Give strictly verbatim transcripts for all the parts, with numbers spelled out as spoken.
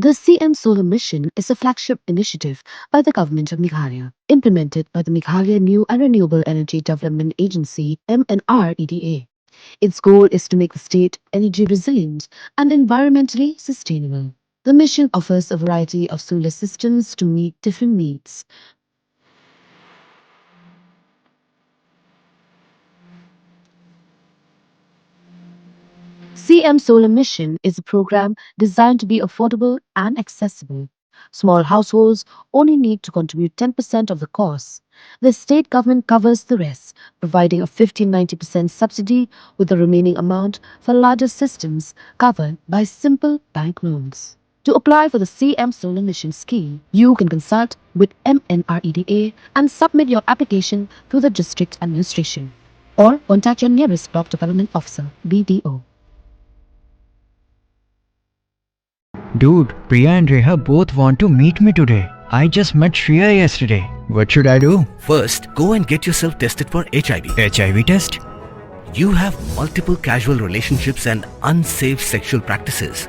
The C M Solar Mission is a flagship initiative by the Government of Meghalaya, implemented by the Meghalaya New and Renewable Energy Development Agency, M N R E D A. Its goal is to make the state energy resilient and environmentally sustainable. The mission offers a variety of solar systems to meet different needs. C M Solar Mission is a program designed to be affordable and accessible. Small households only need to contribute ten percent of the cost. The state government covers the rest, providing a fifteen ninety percent subsidy, with the remaining amount for larger systems covered by simple bank loans. To apply for the C M Solar Mission scheme, you can consult with M N R E D A and submit your application through the district administration, or contact your nearest block development officer, B D O. Dude, Priya and Reha both want to meet me today. I just met Shreya yesterday. What should I do? First, go and get yourself tested for H I V. H I V test? You have multiple casual relationships and unsafe sexual practices.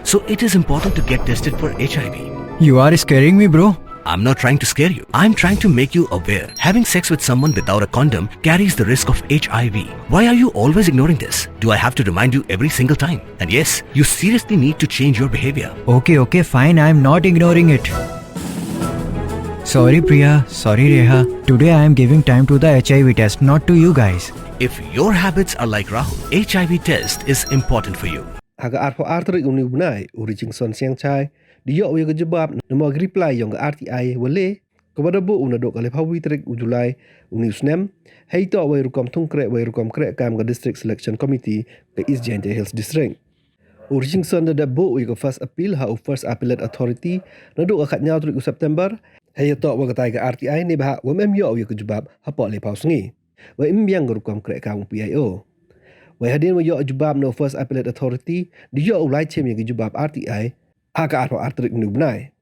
So it is important to get tested for H I V. You are scaring me, bro. I'm not trying to scare you. I'm trying to make you aware. Having sex with someone without a condom carries the risk of H I V. Why are you always ignoring this? Do I have to remind you every single time? And yes, you seriously need to change your behavior. Okay, okay, fine. I'm not ignoring it. Sorry, Priya. Sorry, Reha. Today I am giving time to the H I V test, not to you guys. If your habits are like Rahul, H I V test is important for you. Ha ka arphaw ar tarik uni u bnai, u Richingson Siangchai da yoh u ya ka jubab na mo ka reply yong ka R T I wa le, ka wa da buh u naduh ka lephaw wi tarik u July uni u snem, hei toh wa i rukom thung kreh, wa i rukom kreh kam ka District Selection Committee ka East Jaintia Hills District. U Richingson da dep buh u ya ka first appeal ha u First Appellate Authority naduh ka khatñiaw tarik u September, hei ya toh wa ka tai ka R T I neibhah wa em yoh u ya ka jubab hapoh lephaw sngi. Wa im biang ka rukom kreh kam u P I O. Wa hadien wa yoh jubab na u First Appellate Authority, da yoh u lai chim ya ka jubab R T I ha ka arphaw ar tarik uni u bnai.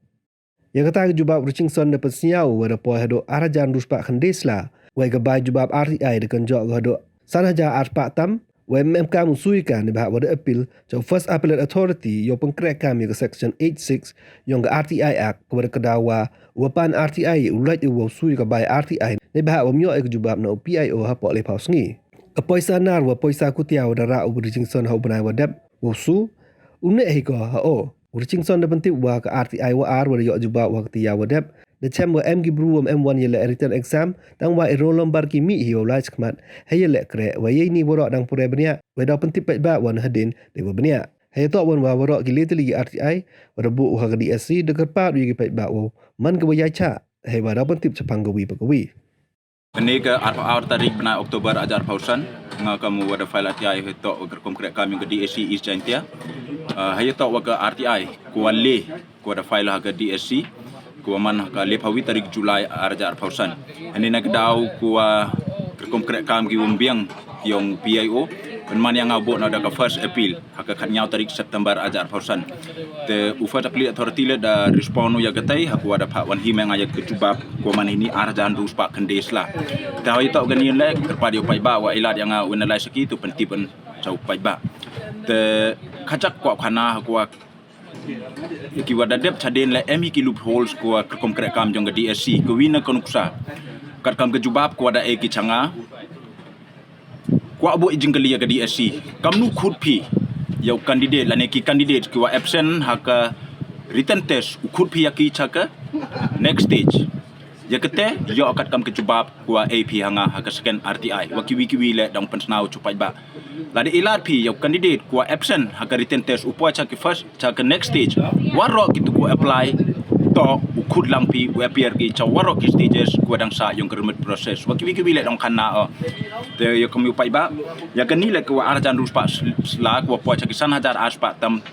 Ya ka tai ka jubab u Richingson da pynsñiaw u wa da poi haduh ar hajar ynru spah khyndai sla. Wa ya ka bai jubab R T I da kynjoh ka haduh san hajar ar spah tam. Wa em kam u sui ka neibhah wa da appeal cha u First Appellate Authority yow pynkreh kam ya ka Section eight six yong ka R T I Act, ka wa da kdaw wa u wa pan R T I u lait u wow sui ka bai R T I neibhah wa em yoh ya ka jubab na u P I O hapoh lephaw sngi. Ka poisa nar wa poisa kutiaw wa da rah u Richingson ha u bnai wa dep wow su, u neh hi ko ha o. U Richingson da pyntip wa ka R T I wa ar wa da yoh jubab wa ka tiaw wa dep da chem wa em ki bru wa em wan ya leh written exam, tang wa i roll number ki mih hi wow lai chakhmat hei ya leh kreh. Wa yei ni waroh dang pure bniah, wa daw pyntip paidbah wa na hadien dei wa bniah. Hei ya toh wan wa waroh ki le tylli ki R T I wa da buh u ha ka D S C da kyrpad u ya ki paidbah wow man ka wa yai chah, hei wa daw pyntip chaphang ka wi pa ka wi. Kani ka arphaw ar tarik bnai October ar hajar arphaw san, nga kam u wa da file R T I hei toh wa ka rukom kreh kam yong ka D S C East Jaintia. Ah, hei ya toh wa ka R T I ka wa le, ka wa da file ha ka D S C, ka wa man ha ka lephaw wi tarik July ar hajar arphaw san. Hani na ka daw ka wa ka rukom kreh kam ki wa im biang yong P I O, pynman ya nga buh na da ka first appeal ha ka khatñiaw tarik September ar hajar arphaw san. Te u First Appellate Authority le da respond u ya ka tai, ha ka wa da phah wan hi me nga ya ka jubab ka wa man hini ar hajar ynru spah khyndai sla. Te hei ya toh kani le, kyrpad ya u paidbah wa i lad ya nga u analyse ki, to pyntip cha u paidbah. Te khajak ka wa khana ha ka wa ki wa da dep chadien le em hi ki loopholes ka wa ka rukom kreh kam yong ka D S C, ka wi na ka nuksa. Katkam ka jubab ka wa da e ki cha nga, ka wa buh i jingkylli ya ka D S C, kamnu khut phi ya u candidate lane ki candidate ki wa absent ha ka written test, u khut phi ya ki cha ka next stage. Ya kate yoh katkam ka jubab ka wa e phi ha nga ha ka second R T I. Wa ki wi ki wi le dang pynsñiaw cha u paidbah. Lada i lad phi ya u candidate ka wa absent ha ka written test u poi cha ki first, cha ka next stage, waroh ki tu ku apply, to u khut lang phi u appear ki cha waroh ki stages ka wa dang sah yong ka remit process. Wa ki wi ki wi le dang khana o. Te ya kam u paidbah, ya kani le ka wa ar hajar ynru spah sla ka wa poi cha ki san hajar ar spah tam,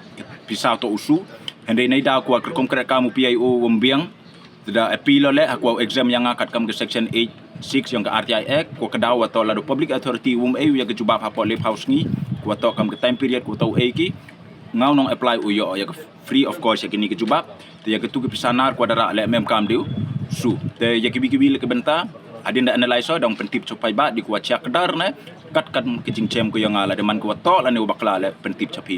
pisa to u su. Hynrei nei daw ka wa ka rukom kreh kam u P I O wa im biang, te da appeal le ha ka wa u exempt ya nga katkam ka Section eight six yong ka R T I Act, ka wa ka daw wa toh lada u Public Authority wa em e u ya ka jubab hapoh lephaw sngi, ka wa toh kam ka time period ka wa toh u e ki, nga u nong apply u yoh ya ka free of cost ya kini ka jubab. Te ya ka tu ki pisa nar ka wa da rah le em kam de u su. Te ya ki wi ki wi le ka bynta, hadien da analyse o dang pyntip cha u paidbah di ka wa chakdar ne, katkam ka jingchem ka yong nga lada man ka wa toh lane wa bakla le pyntip cha phi.